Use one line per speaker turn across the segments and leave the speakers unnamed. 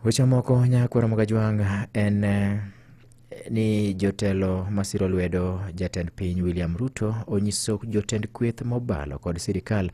Weche moko nyakwar Mogajwang' en ni jotelo masiro lwedo jatend piny William Ruto onyiso jotend kweth mobalo kod sirikal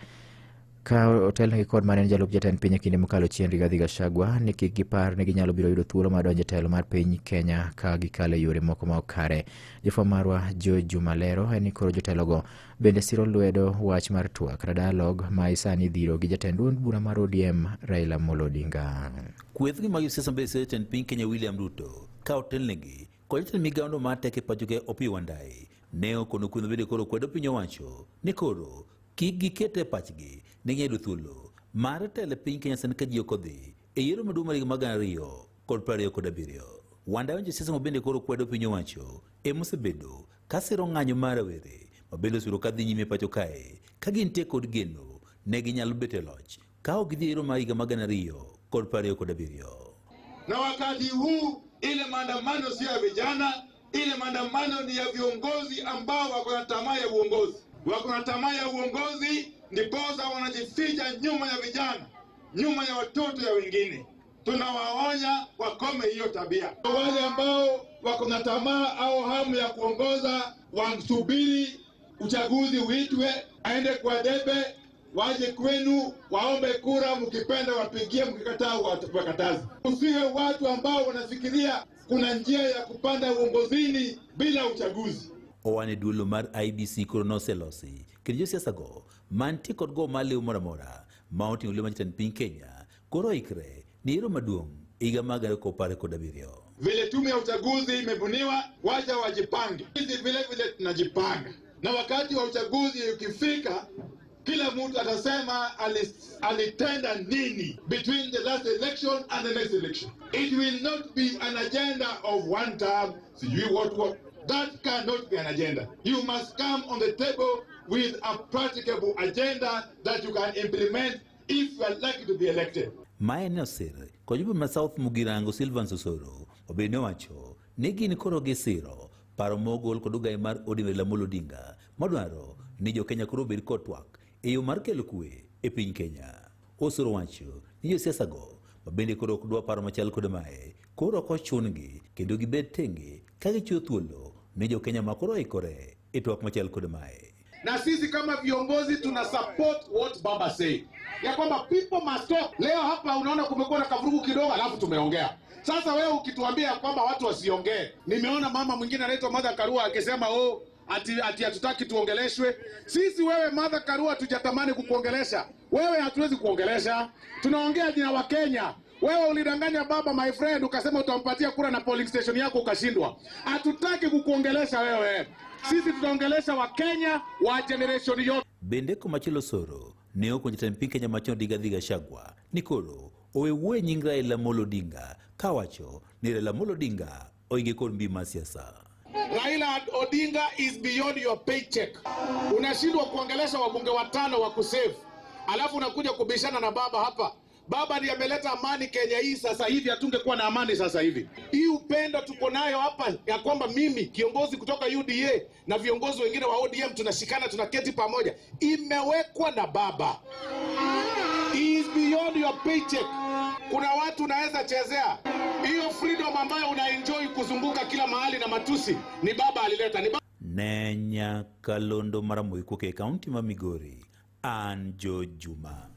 ka otelnegi kod mane en jalup jatend piny e kinde mokalo chien Rigathi Gachagua ni kik gipar ni ginyalo biro yudo thuolo mar donjo e telo mar piny Kenya ka gikalo e yore moko ma ok kare. Jafwambo marwa Joe Juma lero en ni koro jotelogo bende siro lwedo wach mar twak kata dialogue ma isani idhiro gi jatend duond bura mar ODM Raila Amolo Odinga.
Kweth gi mag josiasa mbe siro jatend piny Kenya William Ruto ka otelnegi kod jatend migawono mar teko e pacho ka Opiyo Wandayi ne okono kweth mabende koro kwedo piny owacho ni koro kik giket e pachgi ni ginyalo yudo thuolo mar telo e piny Kenya sani ka ji ok odhi e yiero maduong' mar higa mar 2027. Wandayi wacho siasa ma bende koro kwedo piny owacho ema osebedo ka siro ng'anyo mar rawere ma bende osebedo ka dhi nyime pacho kae ka gintie kod geno ne ginyalo bet e loch ka ok gidhi e yiero mar higa mar 2027.
Na wakati huu ile maandamano sio ya vijana, ile maandamano ni ya viongozi ambao wako na tamaa ya uongozi, wako na tamaa ya uongozi, ndiposa wanajificha nyuma ya vijana, nyuma ya watoto ya wengine. Tunawaonya wakome hiyo tabia. Wale ambao wako na tamaa au hamu ya kuongoza wasubiri uchaguzi uitwe, aende kwa debe, waje kwenu waombe kura, mkipenda wapigie, mkikataa wakataze. Usiwe watu ambao wanafikiria kuna njia ya kupanda uongozini bila uchaguzi.
Owane duolo mar IEBC koro noselosi kendo josiasa go mantie kod go mar lew moro amora ma oting'o lew mar jatend piny Kenya koro oikre ni yiero maduong' higa mar 2027.
Vile tume ya uchaguzi imebuniwa, wacha wajipange. Sisi vile vile tunajipanga, na wakati wa uchaguzi ukifika, kila mtu atasema alitenda nini between the last election and the next election. It will not be an agenda of one term, sijui what what. That cannot be an agenda. You must come on the table with a practicable agenda that you can implement if you are lucky to be elected.
Mae ne osir kod jobura ma South Mugirango Silvanus Osoro obende owacho ni gin koro gisiro paro mogol kod ogayi mar ODM Raila Amolo Odinga madwaro ni jo Kenya koro obed kod twak e yo mar kelo kwe e piny Kenya. Osoro wacho ni josiasa go ma bende koro ok dwa paro machal kod mae koro ok ochun-gi kendo gibed tenge ka gichiwo thuolo ne jo Kenya ma koro oikore e twak machal kod mae.
Na sisi kama viongozi tuna support what baba say ya kwamba people must talk. Leo hapa unaona kumekuwa na kavurugu kidogo, alafu tumeongea. Sasa wewe ukituambia kwamba watu wasiongee, nimeona mama mwingine anaitwa Martha Karua akisema oh, ati hatutaki tuongeleshwe. Sisi wewe Martha Karua tujatamani kukuongelesha wewe, hatuwezi kuongelesha, tunaongea jina wa Kenya. Wewe ulidanganya baba, my friend, ukasema utampatia kura na polling station yako ukashindwa. Hatutaki kukuongelesha wewe, sisi tutaongelesha Wakenya wa generation yote.
Bende komachielo Osoro ne okonyo jatend piny Kenya machon Rigathi Gachagua ni koro owe wuoyo e nying Raila Amolo Odinga kawacho ni Raila Amolo Odinga oinge kod mbi mar siasa.
Raila Odinga is beyond your paycheck. Unashindwa kuongelesha wabunge watano wa kusave, alafu unakuja kubishana na baba hapa. Baba ndiye ameleta amani Kenya hii sasa hivi, hatungekuwa na amani sasa hivi. Hii upendo tuko nayo hapa ya kwamba mimi kiongozi kutoka UDA na viongozi wengine wa ODM tunashikana, tunaketi pamoja, imewekwa na baba. He is beyond your paycheck. Kuna watu unaweza chezea hiyo freedom ambayo unaenjoy kuzunguka kila mahali na matusi, ni baba alileta, ni baba.
Ne Nyakalondo mar Ramogi e kaunti ma Migori, an George Juma.